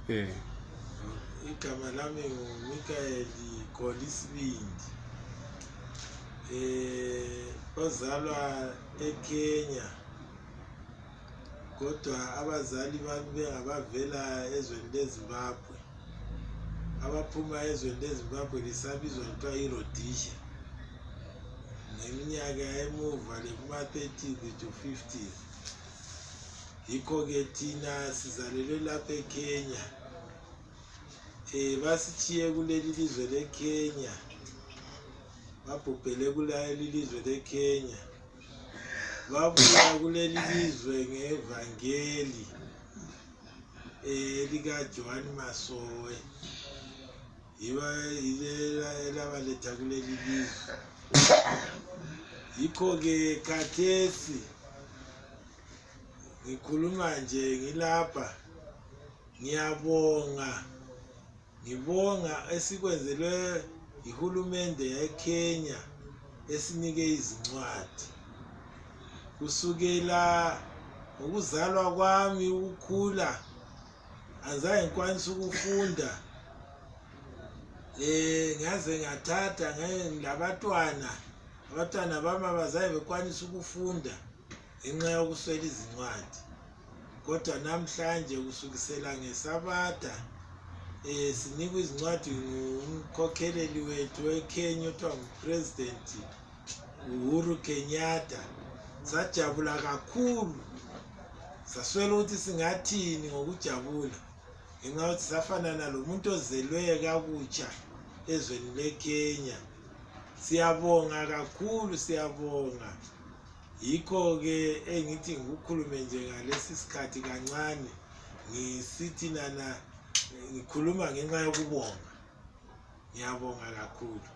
Igama lami nguMikael Kolisibindi. Ozalwa eKenya, kodwa abazali bami bengabavela ezweni leZimbabwe. Abaphuma ezweni leZimbabwe lisabizwa kuthiwa iRhodesia ngeminyaka emuva kuma-30s to 50s. Yikho-ke thina sizalelwe lapha eKenya. Basitshiye kuleli lizwe leKenya, babhubhele kuleli lizwe leKenya, babuya kuleli lizwe ngevangeli likaJohn Masowe. Elabaletha kuleli lizwe. Yikho-ke khathesi ngikhuluma nje ngilapha, ngibonga esikwenzelwe ihulumende yeKenya esinike izincwadi. Kusukela ukuzalwa kwami ukukhula angizaye ngikwanise ukufunda, ngaze ngathatha ngilabantwana. Abantwana bami abazaye bekwanise ukufunda ngenxa yokuswela izincwadi. Kodwa namhlanje kusukisela ngeSabatha sinikwa izincwadi ngumkhokheleli wethu weKenya othiwa nguPresident Uhuru Kenyatta. Sajabula kakhulu, saswela ukuthi singathini ngokujabula ngenxa yokuthi safanana lomuntu ozelwe kabutsha ezweni leKenya. Siyabonga kakhulu, siyabonga. Yikho-ke engithi ngikukhulume nje ngalesi sikhathi kancane, ngisithi ngikhuluma ngenxa yokubonga. Ngiyabonga kakhulu.